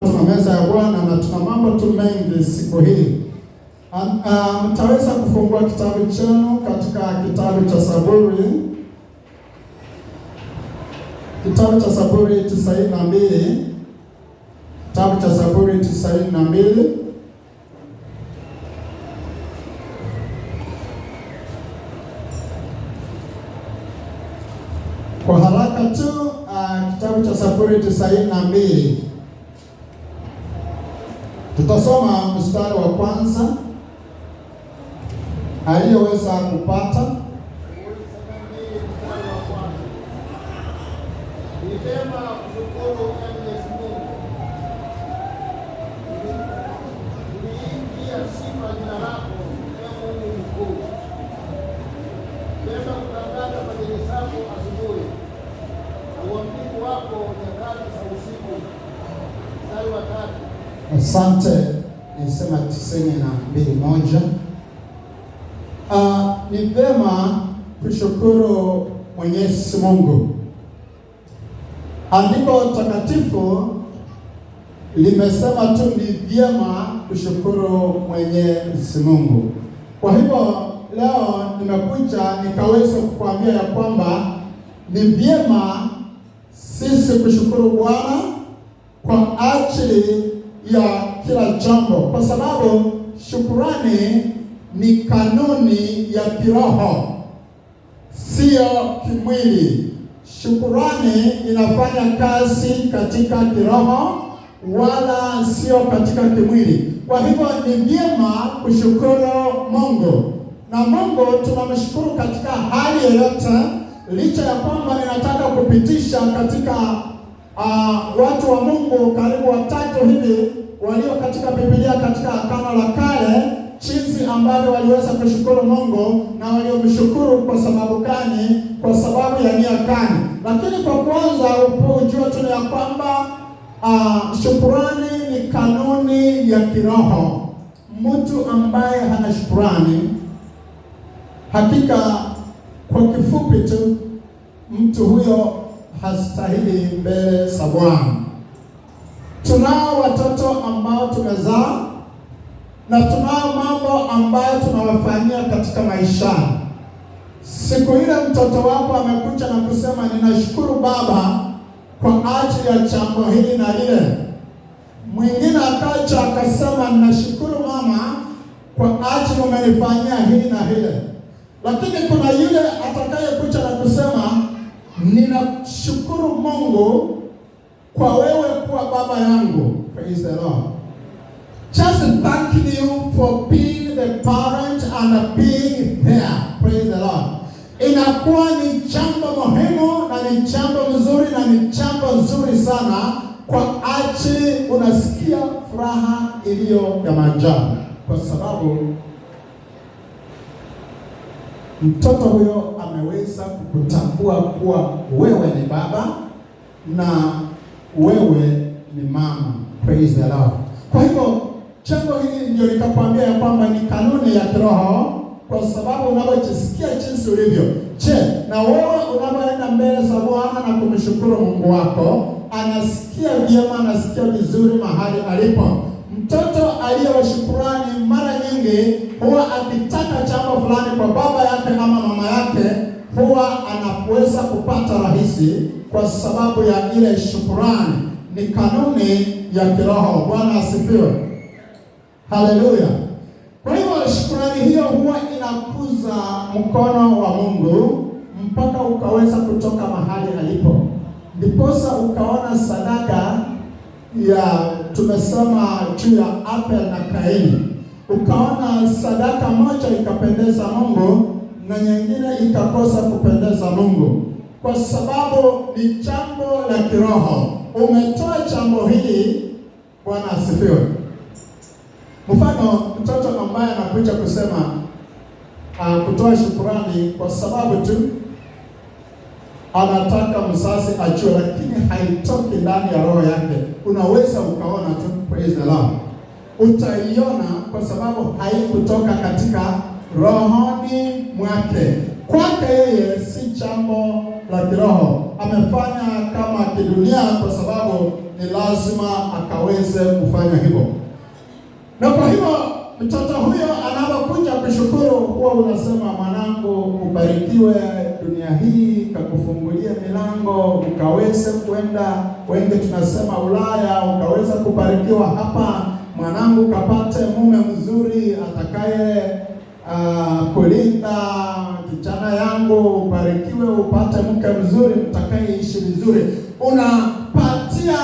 Tuna meza ya Bwana na tuna mambo tu mengi siku hii. Mtaweza kufungua kitabu chenu katika kitabu cha Zaburi, kitabu cha Zaburi 92, kitabu cha Zaburi 92. Kwa haraka tu, kitabu cha Zaburi 92 tutasoma mstari wa kwanza aliyoweza kupata. Mstari wa kwanza. Ni vyema kushukuru, ee Mwenyezi Mungu, niliimbia sifa jina lako, ee Mungu mkuu. Vyema kutangaza fadhili zako asubuhi na uaminifu wako nyakati za usiku. Mstari wa tatu. Asante, nisema 92:1. Ni vyema kushukuru Mwenyezi Mungu. Andiko takatifu limesema tu ni vyema kushukuru Mwenyezi Mungu. Kwa hivyo leo nimekuja nikaweza kukuambia ya kwamba ni vyema sisi kushukuru Bwana kwa ajili ya kila jambo, kwa sababu shukurani ni kanuni ya kiroho, sio kimwili. Shukurani inafanya kazi katika kiroho wala sio katika kimwili. Kwa hivyo ni vyema kushukuru Mungu, na Mungu tunamshukuru katika hali yoyote, licha ya kwamba ninataka kupitisha katika watu wa Mungu karibu watatu hivi walio katika Biblia katika Agano la Kale, jinsi ambavyo waliweza kushukuru Mungu na waliomshukuru kwa sababu gani, kwa sababu ya nia gani. Lakini kwa kwanza ujue tu ya kwamba shukurani ni kanuni ya kiroho. Mtu ambaye hana shukurani, hakika kwa kifupi tu, mtu huyo hastahili mbele za Bwana. Tunao watoto ambao tumezaa na tunao mambo ambayo tunawafanyia katika maisha. Siku ile mtoto wako amekuja na kusema ninashukuru baba kwa ajili ya jambo hili na lile. Mwingine akaja akasema ninashukuru mama kwa ajili umenifanyia hili na hile. Lakini kuna yule atakayekuja na kusema ninashukuru Mungu kwa wewe kuwa baba yangu. Praise the Lord. Just thanking you for being the parent and being there. Praise the Lord. Inakuwa ni jambo muhimu na ni jambo mzuri na ni jambo nzuri sana kwa ajili unasikia furaha iliyo ya maajabu, kwa sababu mtoto huyo ameweza kukutambua kuwa wewe ni baba na wewe ni mama. Praise the Lord. Kwa hivyo jambo hili ndio nikakwambia ya kwamba ni kanuni ya kiroho, kwa sababu unapojisikia jinsi ulivyo. Je, na wewe unapoenda mbele za Bwana na kumshukuru Mungu wako, anasikia vyema, anasikia vizuri mahali alipo. Mtoto aliye wa shukurani mara nyingi huwa akitaka jambo fulani kwa baba yake ama mama yake, huwa anaweza kupata rahisi kwa sababu ya ile shukurani. Ni kanuni ya kiroho. Bwana asifiwe. Haleluya. Kwa hivyo shukurani hiyo huwa inakuza mkono wa Mungu mpaka ukaweza kutoka mahali alipo. Ndiposa ukaona sadaka ya tumesema juu ya Abel na Kaini, ukaona sadaka moja ikapendeza Mungu na nyingine ikakosa kupendeza Mungu, kwa sababu ni jambo la kiroho. Umetoa jambo hili. Bwana asifiwe. Mfano, mtoto ambaye anakuja kusema kutoa shukurani kwa sababu tu anataka mzazi ajue, lakini haitoki ndani ya roho yake. Unaweza ukaona tu, praise the Lord, utaiona kwa sababu haikutoka katika rohoni mwake. Kwake yeye si jambo la kiroho, amefanya kama kidunia, kwa sababu ni lazima akaweze kufanya hivyo. Na kwa hivyo mtoto huyo anapokuja kushukuru, huwa unasema mwanangu, ubarikiwe, dunia hii kakufungulia milango ukaweze kwenda, wengi tunasema Ulaya, ukaweza kubarikiwa hapa, mwanangu, kapate mume mzuri atakaye kulinda. Kijana yangu, ubarikiwe, upate mke mzuri mtakayeishi vizuri. Unapatia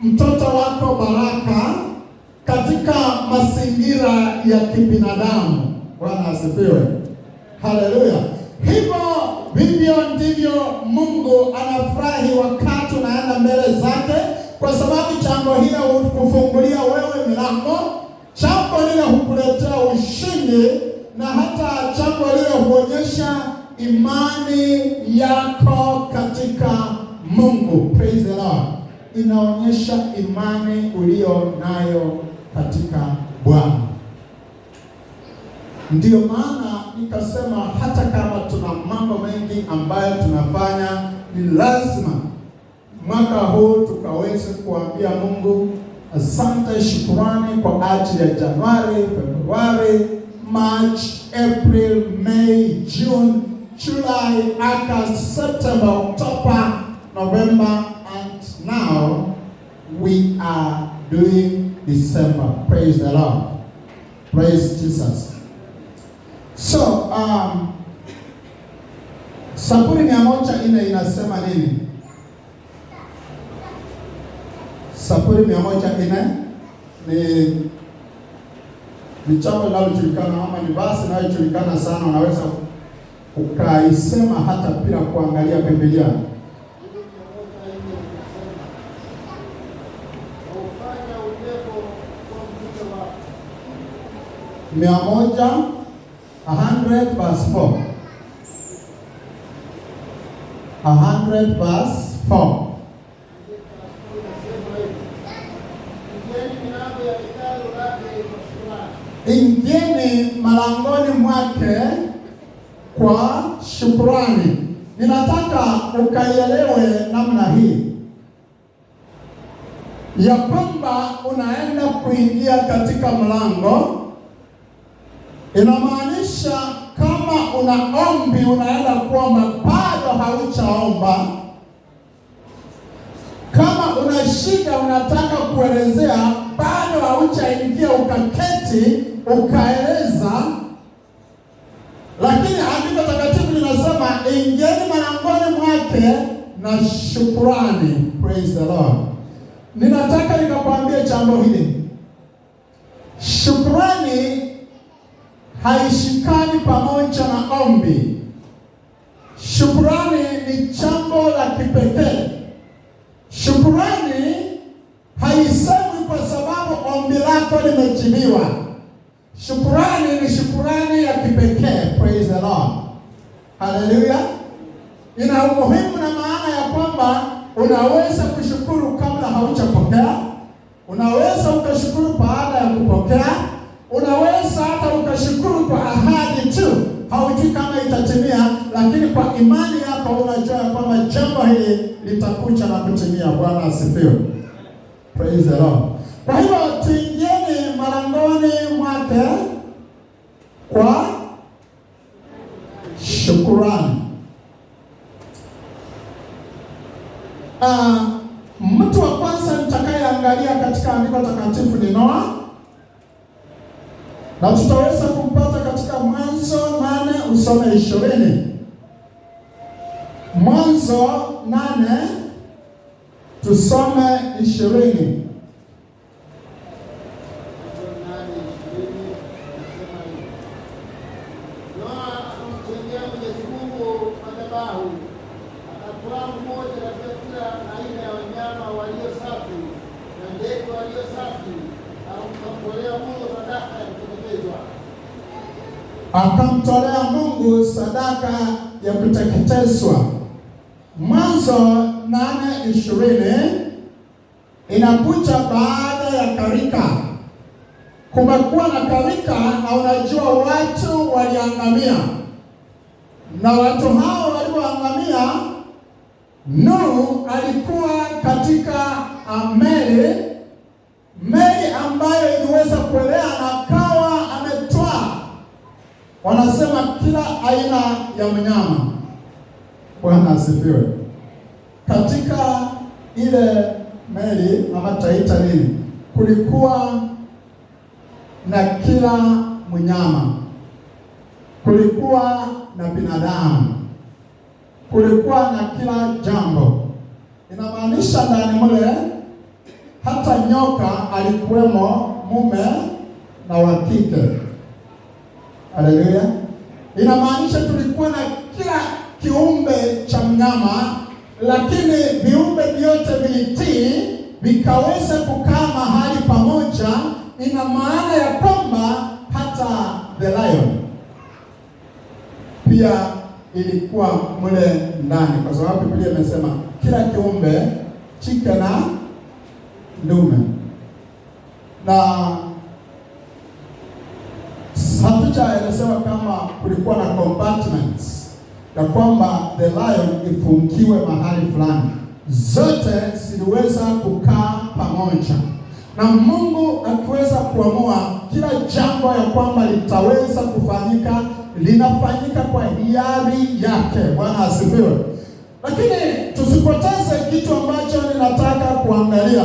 mtoto wako baraka katika mazingira ya kibinadamu. Bwana asifiwe, haleluya. Hivyo vivyo ndivyo Mungu anafurahi wakati unaenda mbele zake, kwa sababu jambo hilo hukufungulia wewe milango, jambo lile hukuletea ushindi, na hata jambo lile huonyesha imani yako katika Mungu. Praise the Lord. Inaonyesha imani uliyo nayo katika Bwana. Ndiyo maana nikasema hata kama tuna mambo mengi ambayo tunafanya, ni lazima mwaka huu tukaweze kuambia Mungu asante, shukurani kwa ajili ya Januari, Februari, March, April, May, June, July, August, September, October, November, and now we are doing December. Praise the Lord. Praise Jesus. So, Zaburi 104 inasema nini? Zaburi 104 ni jambo linalojulikana ama ni verse inayojulikana sana, unaweza ukaisema hata bila kuangalia Biblia. Zaburi 104 inasema, waufanya upepo kuwa mvuke wako. 100, 100 verse 4. 100 verse 4. Inasema hivi, ingieni milango ya hekalu lake kwa shukrani, Ingieni malangoni mwake kwa shukrani. Ninataka ukaielewe namna hii ya kwamba unaenda kuingia katika mlango, inamaanisha kama una ombi unaenda kuomba, bado haujaomba. Kama una shida unataka kuelezea, bado haujaingia ukaketi ukaeleza. Lakini andiko takatifu linasema ingieni malangoni mwake na shukurani. Praise the Lord. Ninataka nikakwambie jambo hili, shukurani haishikani pamoja na ombi. Shukurani ni jambo la kipekee. Shukurani haisemwi kwa sababu ombi lako limejibiwa. Shukurani ni shukurani ya kipekee. Praise the Lord. Haleluya. Ina umuhimu na maana ya kwamba unaweza kushukuru kabla haujapokea, unaweza ukashukuru baada ya kupokea, unaweza hata ukashukuru kwa ahadi tu, haujui kama itatimia, lakini kwa imani yako unajua ya kwamba jambo hili litakuja na kutimia. Bwana asifiwe. Praise the Lord. Kwa hivyo tuingieni malangoni mwake kwa shukurani. Mtu wa kwanza nitakayeangalia katika andiko takatifu ni Noa, na tutaweza kumpata katika Mwanzo 8 usome 20. Mwanzo 8 tusome 20. Mwanzo 8:20 inasema hivi, Noa akamjengea Mwenyezi Mungu madhabahu, akatwaa mmoja katika kila aina ya wanyama walio safi na ndege walio safi, akamtolea Mungu sadaka ya kuteketezwa. Akamtolea Mungu sadaka ya kuteketezwa. Mwanzo 8:20 inakuja baada ya karika. Kumekuwa na karika, na unajua watu waliangamia, na watu hao walioangamia, Nuhu alikuwa katika meli, meli ambayo iliweza kuelea na akawa ametwaa, wanasema kila aina ya mnyama. Bwana asifiwe. Katika ile meli ama taita nini, kulikuwa na kila mnyama, kulikuwa na binadamu, kulikuwa na kila jambo. Inamaanisha ndani mle hata nyoka alikuwemo, mume na wa kike. Haleluya! Inamaanisha tulikuwa na kila kiumbe cha mnyama, lakini viumbe vyote vilitii vikaweza kukaa mahali pamoja. Ina maana ya kwamba hata the lion pia ilikuwa mle ndani, kwa sababu Biblia imesema kila kiumbe chike na ndume, na hatujaelezewa kama kulikuwa na compartments ya kwamba the lion ifungiwe mahali fulani. Zote ziliweza kukaa pamoja, na Mungu akiweza kuamua kila jambo ya kwamba litaweza kufanyika, linafanyika kwa hiari yake. Bwana asifiwe. Lakini tusipoteze kitu ambacho ninataka kuangalia.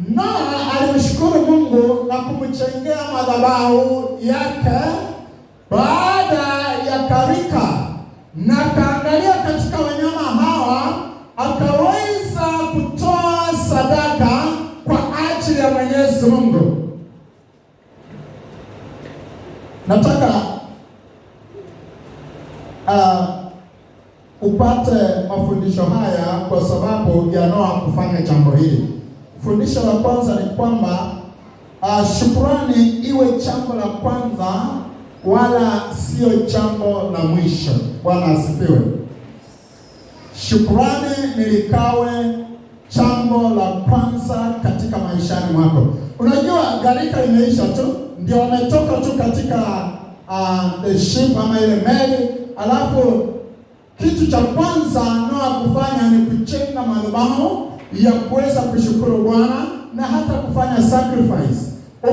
Noa alimshukuru Mungu na kumjengea madhabahu yake baada ya gharika, na akaangalia katika wanyama hawa, akaweza kutoa sadaka kwa ajili ya Mwenyezi Mungu. Nataka upate mafundisho haya kwa sababu ya Noa kufanya jambo hili. Fundisho la kwanza ni kwamba shukrani iwe jambo la kwanza, wala sio jambo la mwisho. Bwana asifiwe. Shukrani ni likawe jambo la kwanza katika maishani mwako. Unajua gharika imeisha tu, ndio wametoka tu katika the ship ama ile meli, alafu kitu cha kwanza Noa kufanya ni kujenga madhabahu ya kuweza kushukuru Bwana na hata kufanya sacrifice.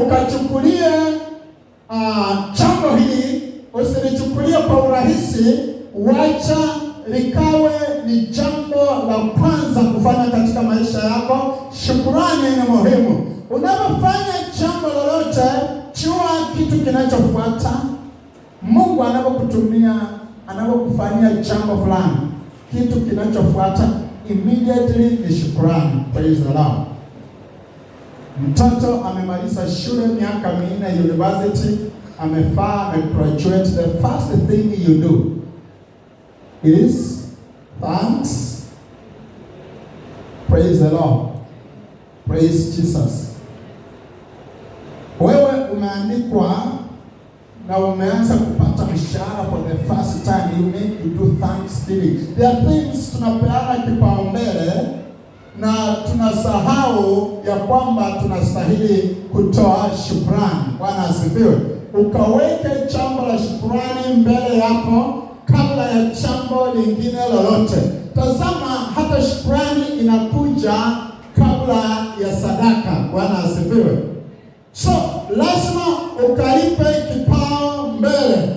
Ukachukulie jambo hili, usilichukulie kwa urahisi, wacha likawe ni jambo la kwanza kufanya katika maisha yako. Shukurani ni muhimu. Unapofanya jambo lolote, jua kitu kinachofuata. Mungu anapokutumia, anapokufanyia jambo fulani, kitu kinachofuata immediately ni shukurani. Praise the Lord. Mtoto amemaliza shule miaka 4 university, amefaa, amegraduate. The first thing you do is thanks. Praise the Lord. Praise Jesus. Wewe umeandikwa na umeanza kupata mshahara for the first time, you need to do thanksgiving. There are things tunapeana kipaumbele na tunasahau ya kwamba tunastahili kutoa shukrani. Bwana asifiwe. Ukaweke jambo la shukrani mbele yako kabla ya jambo lingine lolote. Tazama, hata shukrani inakuja kabla ya sadaka. Bwana asifiwe. So lazima ukalipe kipao mbele.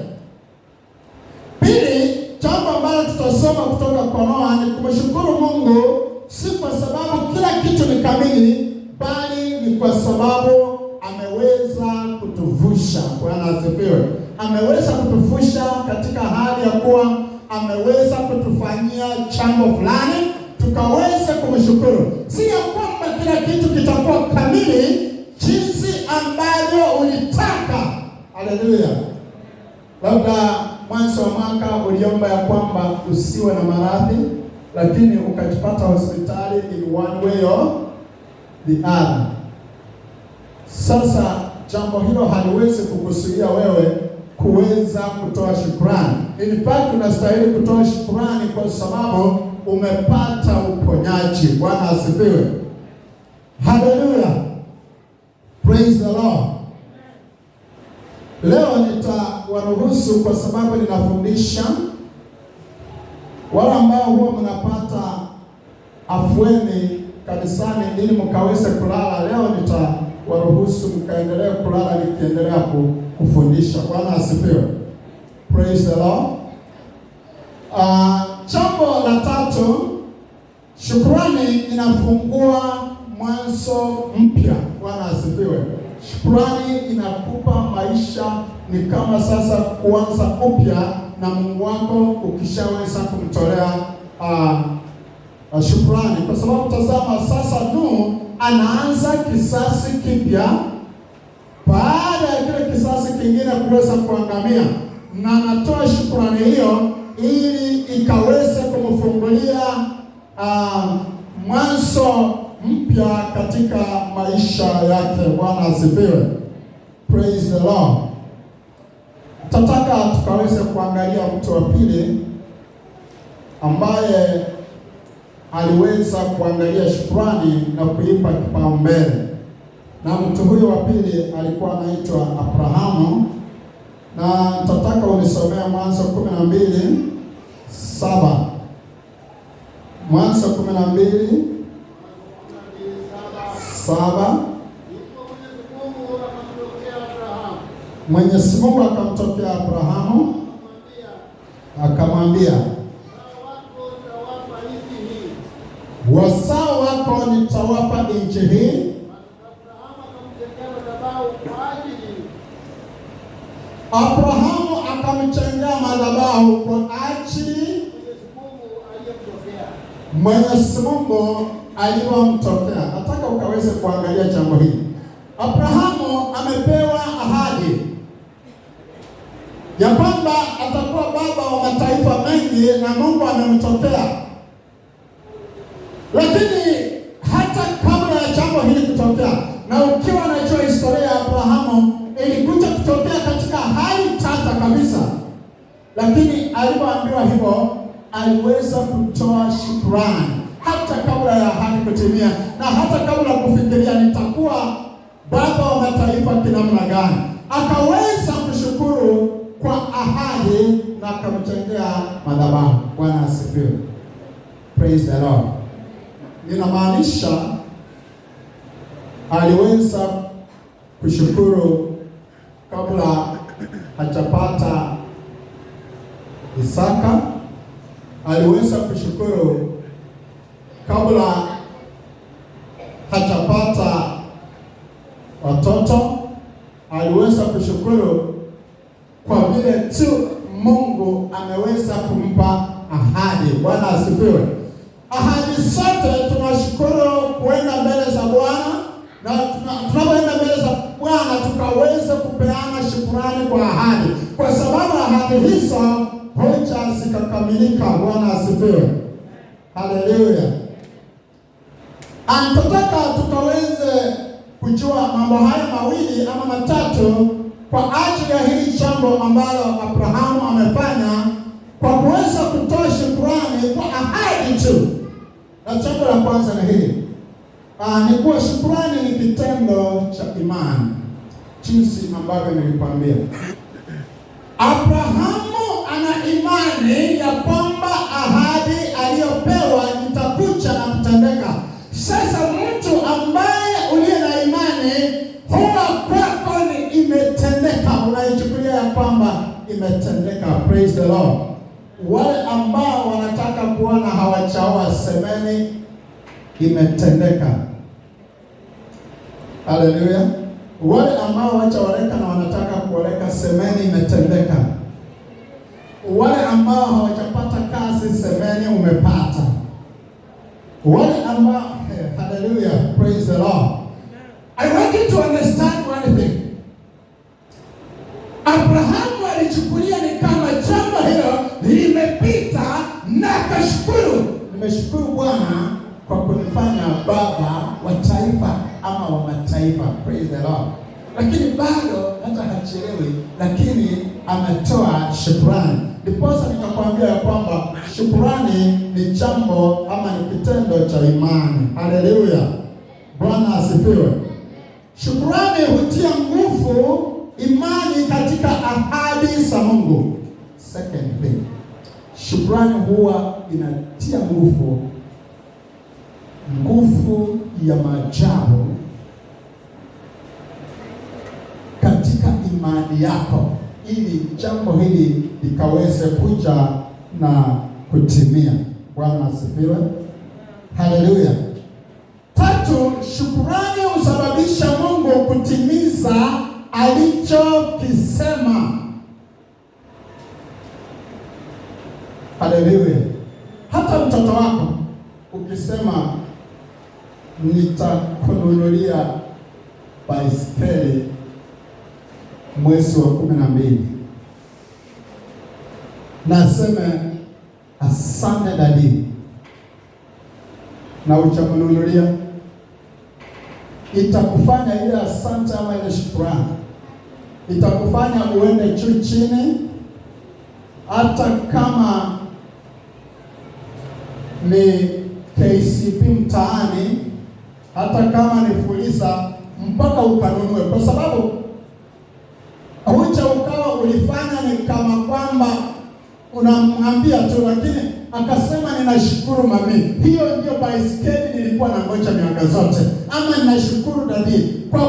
Pili, jambo ambalo tutasoma kutoka kwa Noa ni kumshukuru Mungu, si kwa sababu kila kitu ni kamili, bali ni kwa sababu ameweza kutuvusha. Bwana asifiwe. Ameweza kutuvusha katika hali ya kuwa ameweza kutufanyia jambo fulani tukaweza kumshukuru. Si ya kwamba kila kitu kitakuwa kamili jinsi ambavyo ulitaka. Haleluya. Labda mwanzo wa mwaka uliomba ya kwamba usiwe na maradhi, lakini ukajipata hospitali in one way or the other. Sasa jambo hilo haliwezi kukuzuia wewe kuweza kutoa shukrani. In fact, unastahili kutoa shukrani kwa sababu umepata uponyaji. Bwana asifiwe. Haleluya. Praise the Lord. Leo nitawaruhusu kwa sababu ninafundisha wale ambao huwa mnapata afueni kanisani ili mkaweze kulala. Leo nitawaruhusu mkaendelee kulala nikiendelea kufundisha. Bwana asifiwe. Praise the Lord. Jambo la tatu, shukrani inafungua mwanzo mpya. Bwana asifiwe. Shukrani inakupa maisha ni kama sasa kuanza upya na Mungu wako ukishaweza kumtolea shukrani, kwa sababu tazama sasa Nuhu anaanza kisasi kipya baada ya kile kisasi kingine kuweza kuangamia, na anatoa shukrani hiyo ili ikaweze kumfungulia mwanzo mpya katika maisha yake. Bwana asifiwe. Praise the Lord. Tataka tukaweze kuangalia mtu wa pili ambaye aliweza kuangalia shukrani na kuipa kipaumbele, na mtu huyo wa pili alikuwa anaitwa Abrahamu, na nitataka unisomea Mwanzo 12:7. Mwanzo 12:7. Mwenyezi Mungu akamtokea Abrahamu akamwambia, wazao wako nitawapa nchi hii. Abrahamu akamjengea madhabahu kwa ajili Mwenyezi Mungu aliyomtokea. Nataka ukaweze kuangalia jambo hili. Abrahamu amepewa ahadi ya kwamba atakuwa baba wa mataifa mengi na Mungu amemtokea. Lakini hata kabla ya jambo hili kutokea, na ukiwa unajua historia ya Abrahamu ilikuja kutokea katika hali tata kabisa, lakini alipoambiwa hivyo aliweza kutoa shukrani hata kabla ya ahadi kutimia, na hata kabla kufikiria nitakuwa baba wa mataifa kinamna gani. Akaweza kushukuru kwa ahadi na akamjengea madhabahu. Bwana asifiwe. Praise the Lord. Ninamaanisha aliweza kushukuru kabla hajapata Isaka, aliweza kushukuru kabla hajapata watoto, aliweza kushukuru kwa vile tu Mungu ameweza kumpa ahadi. Bwana asifiwe. Ahadi zote tunashukuru kuenda mbele za Bwana, na tunapoenda mbele za Bwana tukaweza kupeana shukrani kwa ahadi, kwa sababu ahadi hizo hoja zikakamilika. Bwana asifiwe. Haleluya. Anataka tukaweze kujua mambo haya mawili ama matatu kwa ajili ya hili jambo ambalo Abrahamu amefanya kwa kuweza kutoa shukrani kwa ahadi tu. Na jambo la kwanza ni hili. Ni kuwa shukrani ni kitendo cha imani, jinsi ambavyo nilikwambia. Abrahamu ana imani ya kwamba ahadi aliyopewa itakuja na kutendeka. Sasa mtu ambaye uliye na imani huwa kwako ni imetendeka, unaichukulia ya kwamba imetendeka. Praise the Lord. Wale ambao wanataka kuona hawachaoa, semeni imetendeka. Haleluya. Wale ambao hawachaoleka na wanataka kuoleka, semeni imetendeka. Wale ambao hawajapata kazi, semeni umepata. Wale ambao, haleluya, praise the Lord. I want you to understand one thing. Abrahamu alichukulia ni kama jambo hilo limepita na akashukuru. Nimeshukuru Bwana kwa kunifanya baba wa taifa ama wa mataifa. Praise the Lord. Lakini bado hata hachelewi, lakini ametoa shukrani. Ndiposa nikakwambia ya kwamba shukrani ni jambo ama ni kitendo cha imani. Haleluya. Bwana asifiwe. Shukrani hutia nguvu imani katika ahadi za Mungu. Second thing, shukrani huwa inatia nguvu Nguvu ya maajabu katika imani yako, ili jambo hili likaweze kuja na kutimia. Bwana asifiwe, haleluya. Tatu, shukurani husababisha Mungu kutimiza alichokisema. Haleluya. Hata mtoto wako ukisema nitakununulia baiskeli mwezi wa 12, naseme asante dadi, na utamnunulia, itakufanya ile asante ama ile shukrani itakufanya uende juu chini, hata kama ni KCP mtaani, hata kama ni Fuliza, mpaka ukanunue, kwa sababu huja ukawa ulifanya ni kama kwamba unamwambia tu, lakini akasema ninashukuru mami, hiyo ndio baiskeli nilikuwa nangoja miaka zote, ama ninashukuru dadi kwa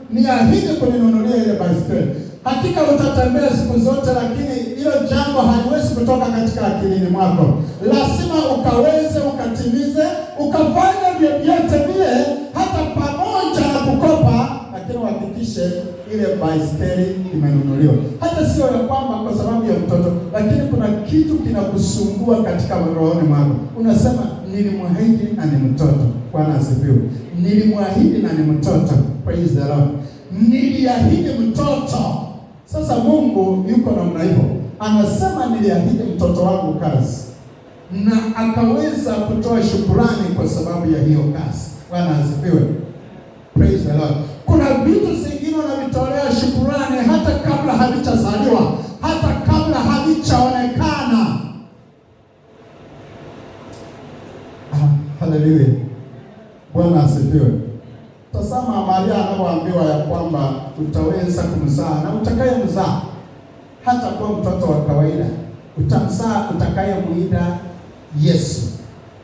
kuniahidi kuninunulia ile baiskeli. Hakika utatembea siku zote, lakini hilo jambo haliwezi kutoka katika akilini mwako. Lazima ukaweze, ukatimize, ukafanya vyovyote vile, hata pamoja na kukopa, lakini uhakikishe ile baiskeli imenunuliwa. Hata sio ya kwamba kwa sababu ya mtoto, lakini kuna kitu kinakusumbua katika rohoni mwako, unasema nilimwahidi na ni mtoto. Bwana asifiwe. Nilimwahidi na ni mtoto. Praise the Lord. Niliahidi mtoto. Sasa Mungu yuko namna hiyo, anasema niliahidi mtoto wangu kazi, na akaweza kutoa shukurani kwa sababu ya hiyo kazi. Bwana asifiwe. Praise the Lord. Kuna vitu zingine unavitolea shukurani hata kabla havijazaliwa, hata kabla havijaonekana. Haleluya. Bwana asifiwe. Tazama Maria anapoambiwa ya kwamba utaweza kumzaa, na utakayemzaa hata kuwa mtoto wa kawaida, utamzaa utakayemuita Yesu.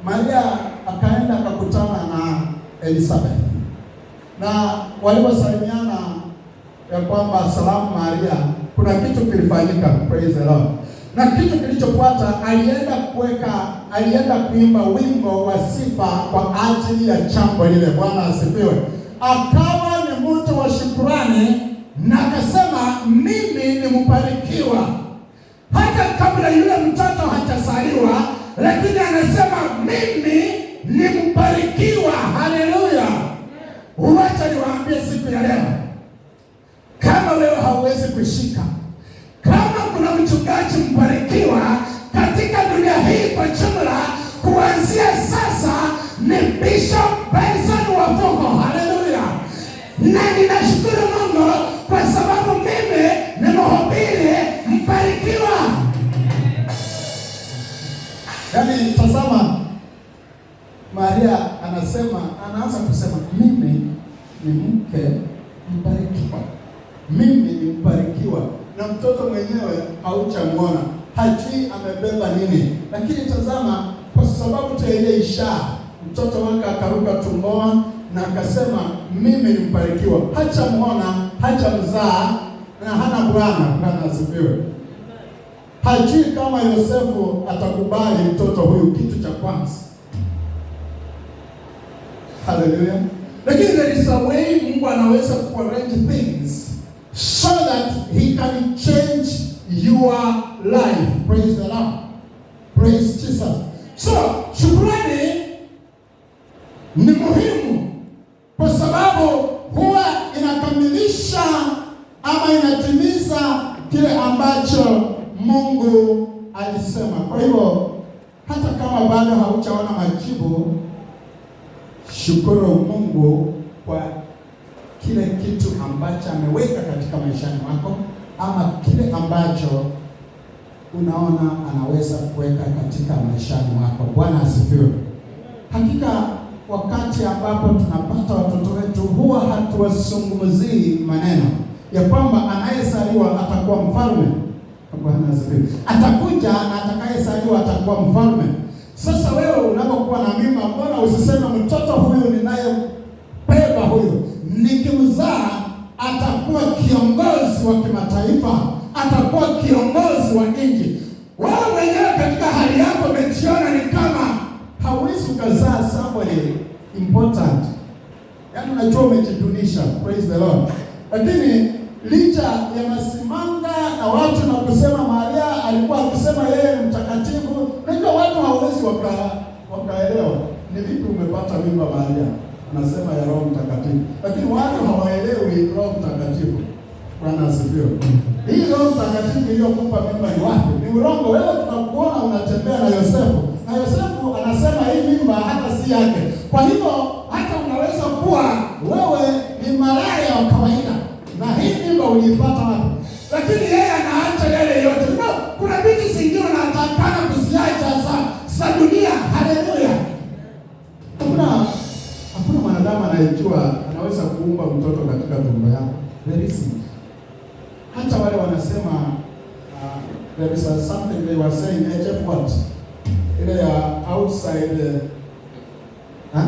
Maria akaenda akakutana na Elizabeth, na waliposalimiana ya kwamba salamu Maria, kuna kitu kilifanyika. Praise the Lord. Na kitu kilichofuata, alienda kuimba wimbo wa sifa kwa ajili ya jambo lile. Bwana asifiwe. Akawa ni mtu wa shukurani na akasema mimi ni mbarikiwa. Hata kabla yule mtoto hajazaliwa, lakini anasema mimi ni mbarikiwa. Haleluya. Wacha niwaambie siku ya leo, kama wewe hauwezi kushika, kama kuna mchungaji mbarikiwa katika dunia hii kwa jumla, kuanzia sasa ni Bishop Benson Wafuko. Haleluya. Na ninashukuru Mungu kwa sababu mimi ni mhubiri mbarikiwa. Yaani tazama, Maria anasema, anaanza kusema mimi ni mke mbarikiwa, mimi ni mbarikiwa, na mtoto mwenyewe hauchamuona, hajui amebeba nini, lakini tazama, kwa sababu tu ile ishara, mtoto wake akaruka tumboni na akasema mimi ni mbarikiwa. Hachamuona, hachamzaa na hana bwana. Bwana asifiwe. Hajui kama Yosefu atakubali mtoto huyu, kitu cha kwanza. Haleluya. Lakini there is a way Mungu anaweza kuarrange things so that he can change your life. Praise the Lord. Praise Jesus. So, shukrani ni muhimu kwa sababu huwa inakamilisha ama inatimiza kile ambacho Mungu alisema. Kwa hivyo hata kama bado haujaona majibu, shukuru Mungu kwa kile kitu ambacho ameweka katika maishani mwako, ama kile ambacho unaona anaweza kuweka katika maishani mwako. Bwana asifiwe. Hakika wakati ambapo tunapata watoto wetu huwa hatuwazungumzii maneno ya kwamba anayezaliwa atakuwa mfalme. Bwana asifiwe. Atakuja na atakayezaliwa atakuwa mfalme. Sasa wewe unapokuwa na mimba, mbona usiseme mtoto huyu ninayebeba huyu nikimzaa atakuwa kiongozi wa kimataifa, atakuwa kiongozi wa nchi? Wewe mwenyewe katika hali yako umejiona ni kama hauwezi ukazaa somebody important. Yaani unajua umejidunisha, praise the Lord. Lakini licha ya masimanga na watu na kusema Maria alikuwa akisema yeye ni mtakatifu, unajua watu hawawezi wakaelewa ni vipi umepata mimba Maria, anasema ya Roho Mtakatifu, lakini watu hawaelewi Roho Mtakatifu. Bwana asifiwe. Hii Roho Mtakatifu iliyokupa mimba ni wapi? Ni urongo. Wewe tunakuona unatembea na Yosefu, na Yosefu anasema hii mimba hata si yake. Kwa hivyo hata unaweza kuwa wewe ni malaya wa kawaida, na hii mimba uliipata wapi? Lakini yeye anaacha yale yote. No, kuna vitu zingine unatakana kuziacha za dunia. Haleluya. Hakuna mwanadamu anayejua anaweza kuumba mtoto katika tumbo yako. There isn't. Hata wale wanasema there is something they were saying HF what? Ile ya outside huh?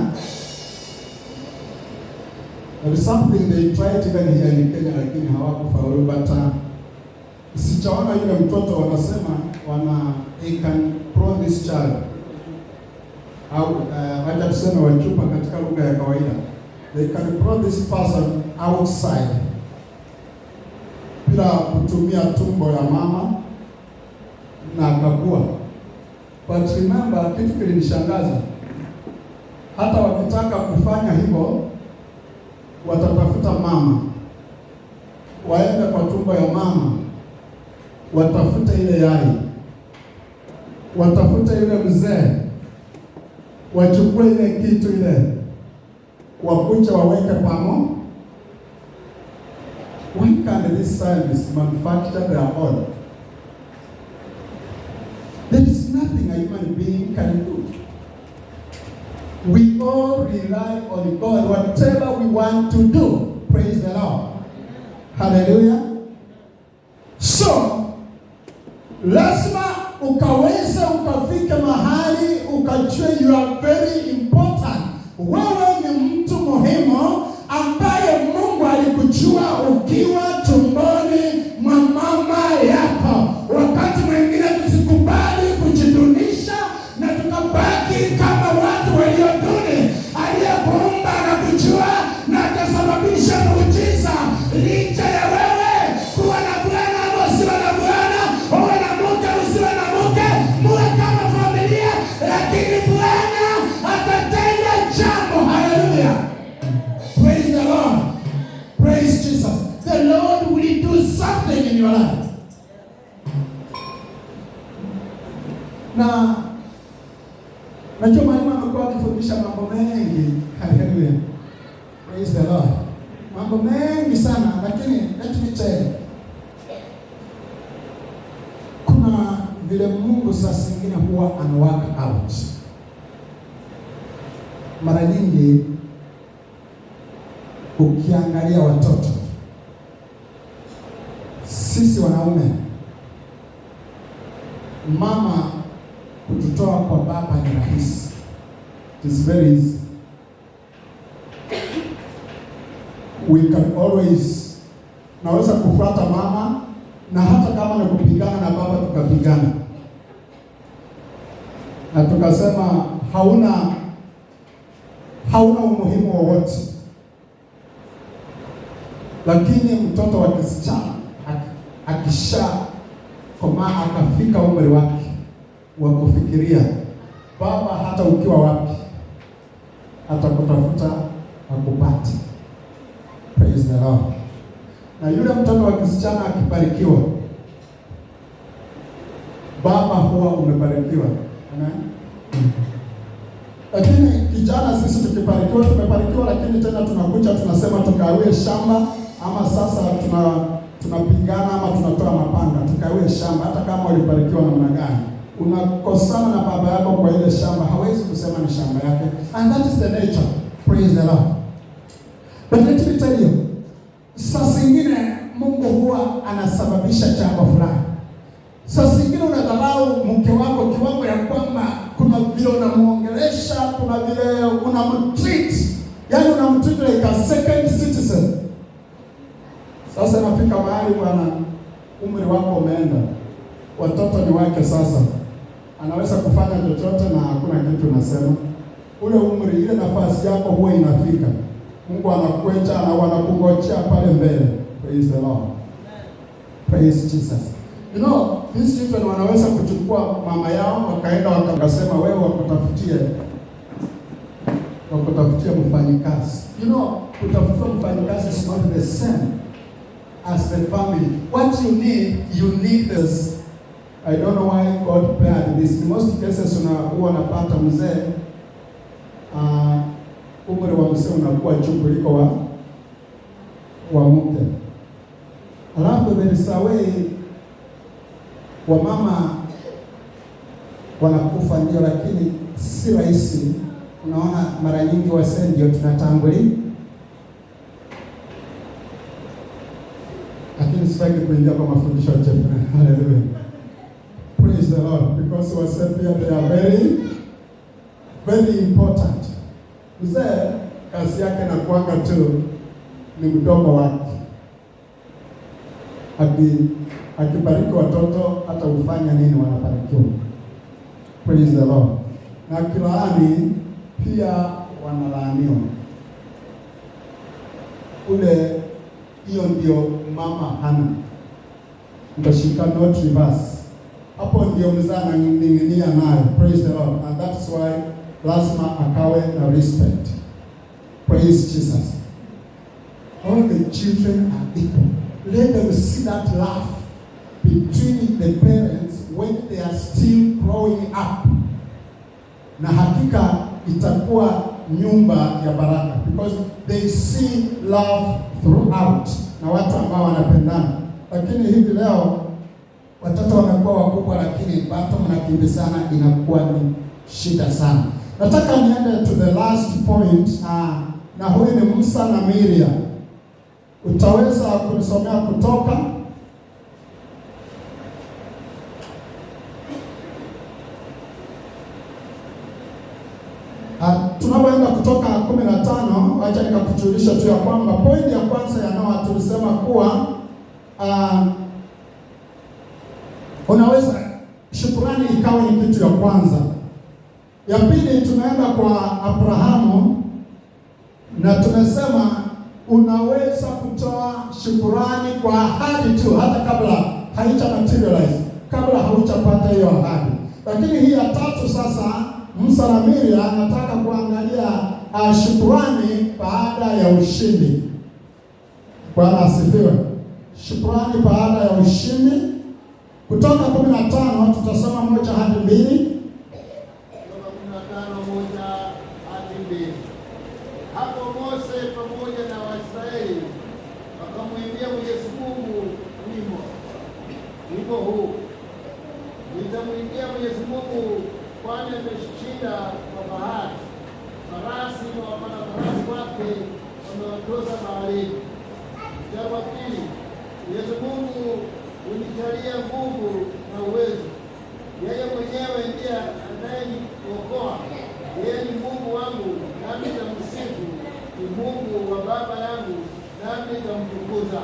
There is something they tried even here in Kenya lakini hawakufaulu, but sichaona yule mtoto wanasema they can clone this child au wacha tuseme wachupa katika lugha ya kawaida, they can clone this person outside bila kutumia tumbo ya mama na akakua. But remember, kitu kilinishangaza, hata wakitaka kufanya hivyo watatafuta mama, waende kwa tumbo ya mama, watafute ile yai, watafute yule mzee, wachukue ile kitu ile, wakuja waweke pamo. Why can't these scientists manufacture their own? There is nothing a human being can do. We all rely on God, whatever we want to do. Praise the Lord. Hallelujah. So, lazima ukaweza ukafika mahali ukajue you are very important. Wewe ni mtu muhimu ambaye Mungu alikujua ukiwa tumboni mwa mama yako. Wakati mwingine tusikubali kujidunisha na tukabaki kama watu walio duni. Aliyekuumba anakujua na atasababisha muujiza licha ya wewe kuwa na bwana ama usiwe na bwana, uwe na mke usiwe na mke, muwe kama familia, lakini Bwana atatenda jambo. Haleluya! Praise the Lord. Praise Jesus. The Lord will do something in your life. Na najua mwalimu amekuwa akifundisha mambo mengi. Haleluya. Praise the Lord. Mambo mengi sana, lakini let me tell you, kuna vile Mungu saa zingine huwa ana work out. Mara nyingi ukiangalia watoto, sisi wanaume, mama kututoa kwa baba ni rahisi. It is very easy. We can always, naweza kufuata mama na hata kama ni kupigana na baba tukapigana na tukasema hauna umuhimu wowote. Lakini mtoto wa kisichana akisha komaa akafika umri wake wa kufikiria, baba hata ukiwa wapi atakutafuta akupate. Praise the Lord. Na yule mtoto wa kisichana akibarikiwa, baba huwa umebarikiwa. Amen. Lakini kijana sisi tukibarikiwa, tumebarikiwa, lakini tena tunakuja tunasema tukawie shamba, ama sasa tunapigana ama tunatoa mapanga tukawie shamba. Hata kama ulibarikiwa namna gani, unakosana na baba yako kwa ile shamba, hawezi kusema ni shamba yake. And that is the nature. Praise the Lord. But let me tell you, saa zingine Mungu huwa anasababisha jambo fulani. Saa zingine unadharau mke wako kiwango ya kwamba kuna vile Unamtreat, yani unamtreat like a second citizen. Sasa nafika mahali bwana, umri wako umeenda, watoto ni wake sasa, anaweza kufanya chochote na hakuna kitu nasema. Ule umri, ile nafasi yako huwa inafika, Mungu anakuecha na wanakungojea pale mbele. Praise the Lord. Praise Jesus. These children wanaweza kuchukua mama yao wakaenda wakasema, wewe wakutafutie mfanyikazi. Kutafutia mfanyikazi is not the same as the family. What you need this. I don't know why God planned this. In most cases huwa unapata mzee, umri wa mzee unakuwa juu kuliko wa mke. Alafu there is a way wamama wanakufa ndio, lakini si rahisi. Unaona, mara nyingi wazee ndio tunatangulia, lakini sitaki kuingia kwa mafundisho ya Jeff. Hallelujah. Praise the Lord, because wazee pia they are very very important. Mzee kazi yake na kuanga tu ni mdomo wake. Akibariki watoto hata ufanya nini wanabarikiwa. Praise the Lord. Na akilaani pia wanalaaniwa. Ule hiyo ndio mama hana. Mtashika not reverse. Hapo ndio mzee ananing'inia nayo. Praise the Lord. And that's why lazima akawe na respect. Praise Jesus. All the children are equal. Let them see that love between the parents when they are still growing up. Na hakika itakuwa nyumba ya baraka because they see love throughout, na watu ambao wanapendana. Lakini hivi leo watoto wamekuwa wakubwa, lakini bado mnakimbizana, inakuwa ni shida sana. Nataka niende to the last point, na huyu ni Musa na Miriam. Utaweza kunisomea Kutoka tunapoenda Kutoka 15, acha nikakujulisha tu ya kwamba point ya kwanza ya Noah tulisema kuwa unaweza shukrani ikawa ni kitu ya kwanza. Ya pili tunaenda kwa Abrahamu na tumesema unaweza kutoa shukrani kwa ahadi tu hata kabla haija materialize, kabla haujapata hiyo ahadi. Lakini hii ya tatu sasa, Musa na Miriam anataka kuangalia shukrani baada ya ushindi. Bwana asifiwe. Shukrani baada ya ushindi. Kutoka 15 tutasoma 1 hadi 2. Kutoka 15:1 hadi 2. Hapo Mose pamoja na Waisraeli wakamwimbia Mwenyezi Mungu wimbo. Wimbo huu: nitamwimbia Mwenyezi Mungu, kwani ameshinda kwa bahari. Farasi na wapanda farasi wake wamewatoza baharini. Mstari wa pili: Mwenyezi Mungu hunijalia nguvu na uwezo. Yeye mwenyewe ndiye anayeniokoa. Yeye ni Mungu wangu, nami nitamsifu. Ni Mungu wa baba yangu, nami nitamtukuza.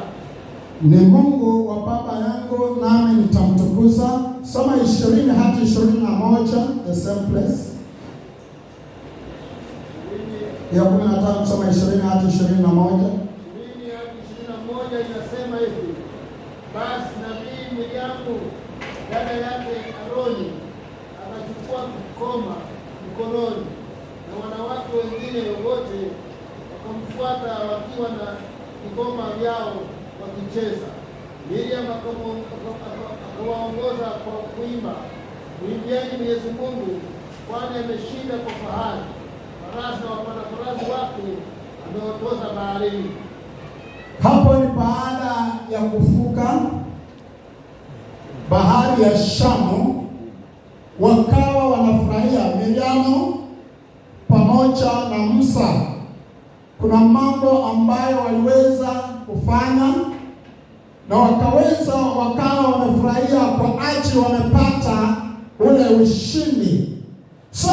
Ni Mungu wa baba yangu, nami nitamtukuza. Soma 20 hadi 21, the same place. Ya 15, soma 20 hadi 21. 20 hadi 21 inasema hivi: Basi nabii Miriamu dada yake Aroni akachukua kikoma mkononi, na wanawake wengine wote wakamfuata wakiwa na vikoma vyao wakicheza. Miriam akawaongoza kwa kuimba, mwimbieni Mwenyezi Mungu, kwani ameshinda kwa fahari. Farasi na wapanda farasi wake amewatoza baharini. Hapo ni baada ya kuvuka bahari ya Shamu, wakawa wanafurahia Miriamu pamoja na Musa. Kuna mambo ambayo waliweza kufanya na wakawa wamefurahia kwa ajili wamepata ule ushindi. So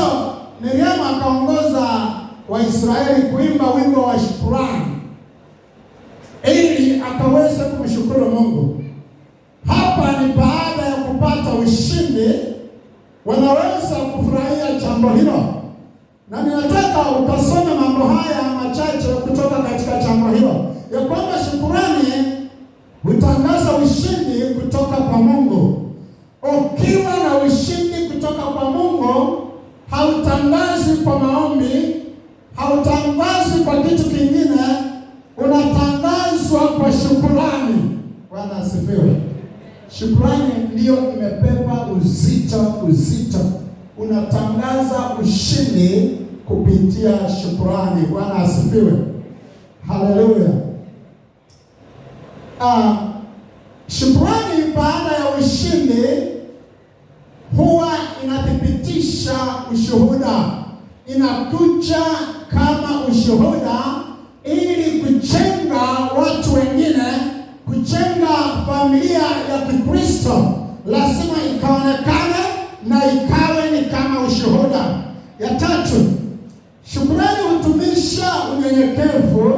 Miriamu akaongoza Waisraeli kuimba wimbo wa shukrani ili akaweze kumshukuru Mungu. Hapa ni baada ya kupata ushindi, wanaweza kufurahia jambo hilo, na ninataka ukasome mambo haya machache kutoka katika jambo hilo, ya kwamba shukurani hutangaza ushindi kutoka kwa Mungu. Ukiwa na ushindi kutoka kwa Mungu, hautangazi kwa maombi, hautangazi kwa kitu kingine, unatangazwa kwa shukurani. Bwana asifiwe. Shukurani ndiyo imebeba uzito uzito. Unatangaza ushindi kupitia shukurani. Bwana asifiwe. Haleluya. Shukurani baada ya ushindi huwa inathibitisha ushuhuda, inakuja kama ushuhuda ili kujenga watu wengine, kujenga familia ya Kikristo. Lazima ikaonekane na ikawe ni kama ushuhuda. Ya tatu, shukurani hutumisha unyenyekevu,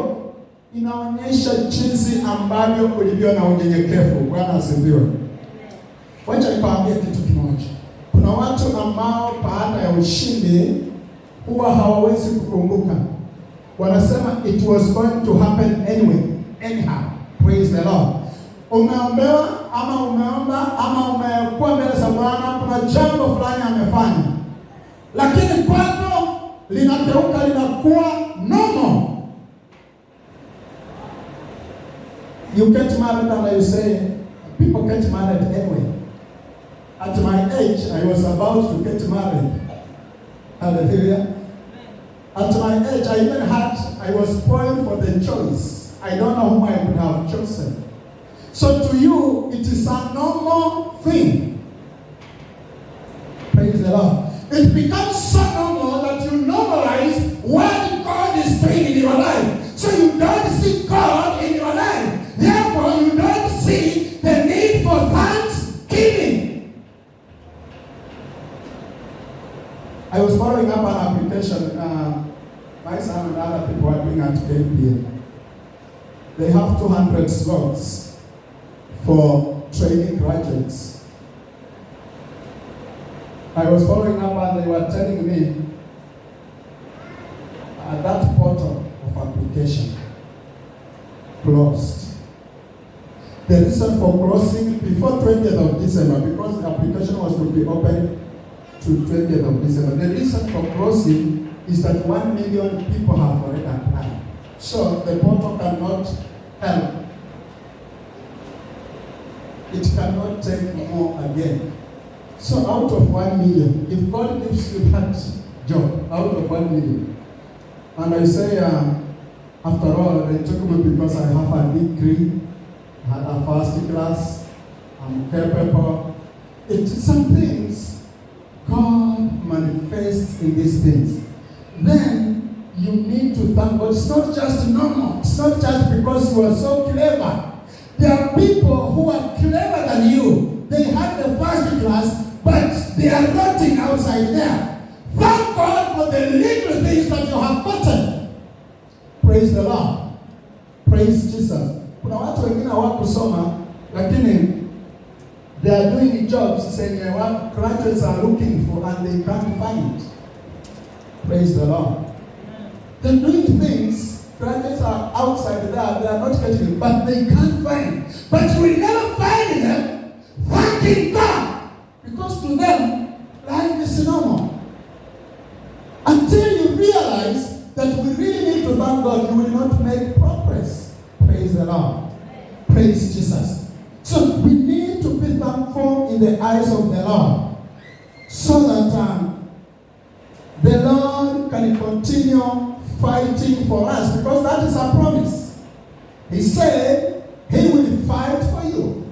inaonyesha jinsi ambavyo ulivyo na unyenyekevu. Bwana asifiwe. Wacha nikwambie kitu kimoja. Kuna watu ambao baada ya ushindi huwa hawawezi kukumbuka. Wanasema it was going to happen anyway, anyhow. Praise the Lord. Umeombewa ama umeomba ama umekuwa mbele za Bwana, kuna jambo fulani amefanya, lakini kwako linageuka linakuwa normal. You get married and you say, people get married anyway. At my age, I was about to get married. Hallelujah. At my age, I was spoiled for the choice. I don't know whom I would have chosen. So to you, it is a normal thing. Praise the Lord. It becomes so normal that you normalize what God is doing in your life. So you don't see God in your life. Therefore, you don't see the need for thanksgiving. I was following up an application my son and other people are doing at KPA. They have 200 slots for training graduates. I was following up and they were telling me that portal of application closed. The reason for closing before 20th of December, because the application was to be open to 20th of December. The reason for closing is that 1 million people have already applied. So the portal cannot help. It cannot take more again. So out of 1 million, if God gives you that job, out of 1 million, and I say, after all, they took me because I have a degree, I had a first class, I'm capable. It's some things God manifests in these things. Then you need to thank God. It's not just normal. It's not just because you are so clever. There are people who are clever than you. They have the first class, but they are rotting outside there. Thank God for the little things that you have gotten. Praise the Lord. Praise Jesus. Kuna watu wengine hawakusoma, lakini they are doing jobs zenye what graduates are looking for and they can't find. Praise the Lord. They're doing things, graduates are outside there, they are not getting it, but they can't find. But you will never find them thanking God, because to them, life is normal. Until you realize that we really need to thank God, you will not make progress. Praise the Lord. Praise Jesus. So we need to be thankful in the eyes of the Lord, so that the Lord can continue fighting for us, because that is a promise. He said he will fight for you.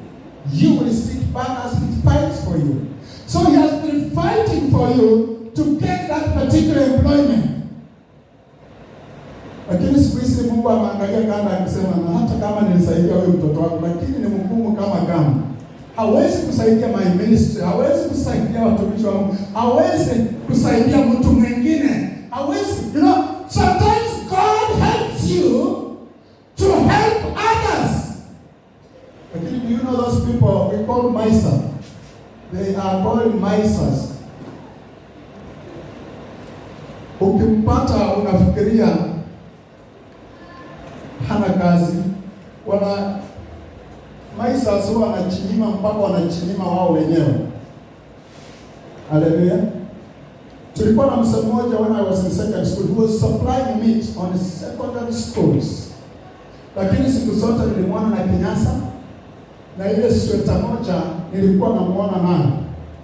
You will sit back as he fights for you. So he has been fighting for you to get that particular employment. Lakini siku hizi Mungu ameangalia kanda akisema, na hata kama nilisaidia huyu mtoto wangu, lakini ni mgumu kama kama. Hawezi kusaidia my ministry, hawezi kusaidia watumishi wangu, hawezi kusaidia mtu mwingine. Hawezi, you know, sometimes Those people we call miser. They are called misers. Ukimpata unafikiria hana kazi. Wana misers huwa wanachinyima mpaka wanachinyima wao wenyewe. Haleluya. Tulikuwa na msemo mmoja when I was in secondary school, he was supplying meat on secondary schools. Lakini siku zote nilimwona na kinyasa na ile sweta moja nilikuwa namuona nayo.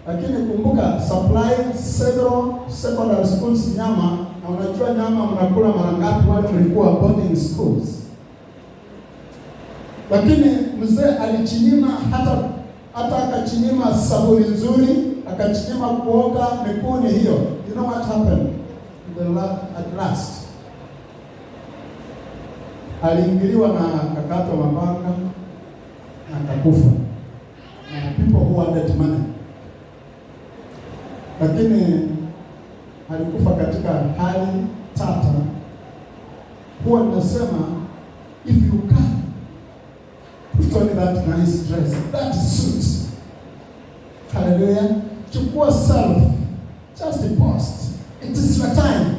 Lakini kumbuka, supplying several secondary schools nyama, na unajua nyama mnakula mara ngapi wale mlikuwa boarding schools. Lakini mzee alichinyima hata akachinyima sabuni nzuri, akachinyima kuoga miguuni hiyo. You know what happened? At last aliingiliwa na akakatwa mapanga na akakufa. Na people who wanted money. Lakini alikufa katika hali tata. Huwa ninasema, if you can put on that nice dress, that suit. Hallelujah. Chukua self, just post. It is your time.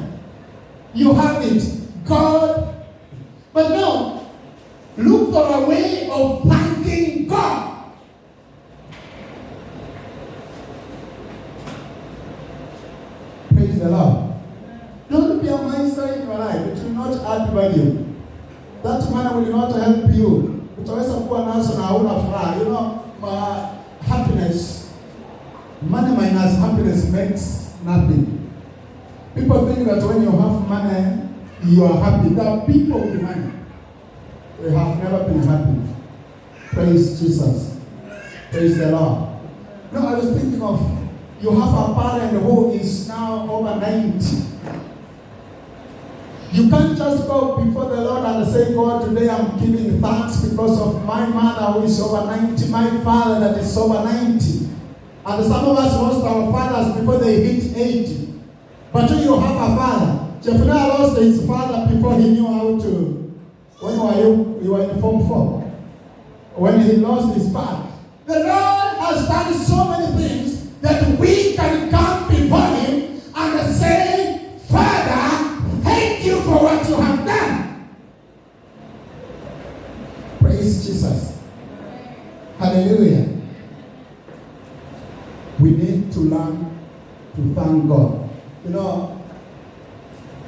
You have it. God. But now, look for a way of thanking God. Praise the Lord. Don't be a miser in your life. It will not add value. That money will not help you. Utaweza kuwa nazo na hauna furaha. Happiness. Money minus happiness makes nothing. People think that when you have money, you are happy. There are people with money. They have never been happy. Praise Jesus. Praise the Lord. No, I was thinking of, you have a parent who is now over 90. You can't just go before the Lord and say, God, today I'm giving thanks because of my mother who is over 90, my father that is over 90. And some of us lost our fathers before they hit 80. But you have a father. Jephtha lost his father before he knew how to. When were you? You were in Form 4. When he lost his father. The Lord has done so many things that we can come before him and say, Father, thank you for what you have done. Praise Jesus. Hallelujah. We need to learn to thank God.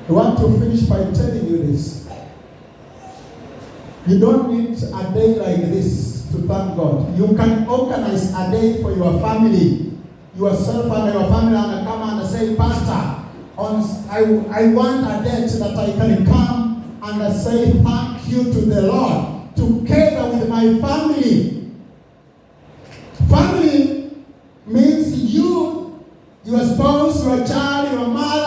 I want to finish by telling you this. You don't need a day like this to thank God. You can organize a day for your family, yourself and your family, and come and say, Pastor, I want a date that I can come and say thank you to the Lord, together with my family. Family means you, your spouse, your child, your mother,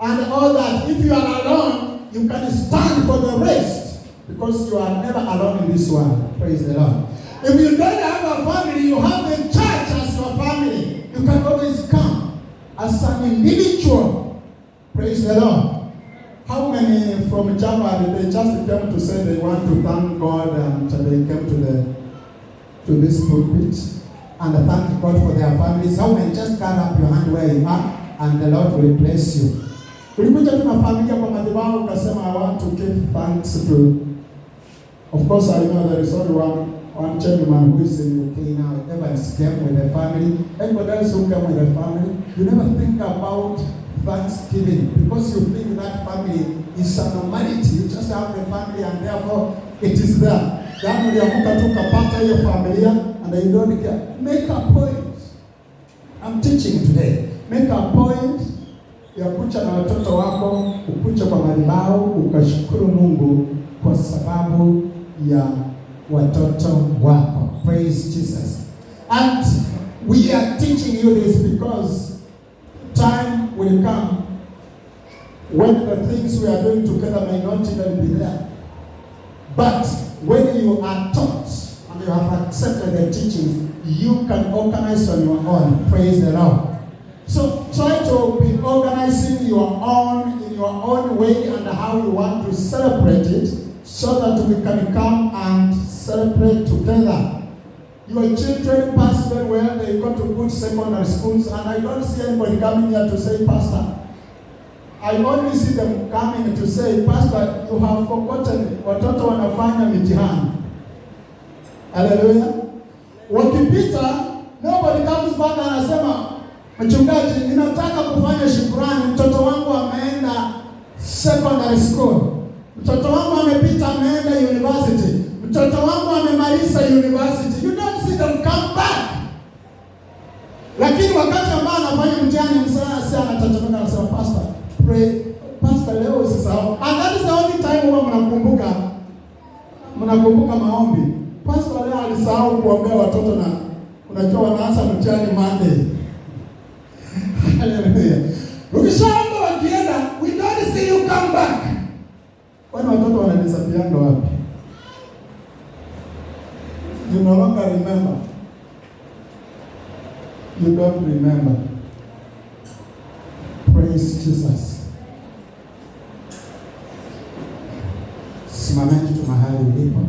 and all that. If you are alone, you can stand for the rest, because you are never alone in this world. Praise the Lord. If you don't have a family, you have the church as your family. You can always come as an individual. Praise the Lord. How many from Java, they just came to say they want to thank God, and they came to this pulpit and thank God for their families? How many? Just carry up your hand where you are, and the Lord will bless you. Ulikuja tu na familia kwa madhabahu ukasema, I want to give thanks to. Of course, I know there is only one gentleman who is in UK now. Evans came with a family. Anybody else who came with a family? You never think about thanksgiving because you think that family is a normality. You just have the family and therefore it is there. Yaani uliamka tu ukapata hiyo familia and you don't care. Make a point. I'm teaching today. Make a point ya kuja na watoto wako, ukuja kwa madhabahu ukashukuru Mungu kwa sababu ya watoto wako. Praise Jesus. And we are teaching you this because time will come when the things we are doing together may not even be there. But when you are taught and you have accepted the teachings, you can organize on your own. Praise the Lord. So try to be organizing your own in your own way and how you want to celebrate it, so that we can come and celebrate together. Your children pass very well, they go to good secondary schools, and I don't see anybody coming here to say, "Pastor." I only see them coming to say, "Pastor, you have forgotten, watoto wanafanya mitihani." Hallelujah. Wakipita, nobody comes back anasema, "Mchungaji, ninataka kufanya shukurani, mtoto wangu ameenda secondary school. Mtoto wangu amepita, ameenda university. Mtoto wangu amemaliza university." You don't see them come back. Lakini wakati ambao anafanya mtihani, msana si anatetemeka, anasema, "Pastor, pray, Pastor, leo usisahau." And that is the only time huwa mnakumbuka maombi. Pastor leo alisahau kuombea watoto na unajua wanaanza mtihani Monday. Hallelujah. Ukishaomba wakienda, we don't see you come back. Kwani watoto wanadisappearanga wapi? You no longer remember. You don't remember. Praise Jesus. Simameni tu mahali ulipo.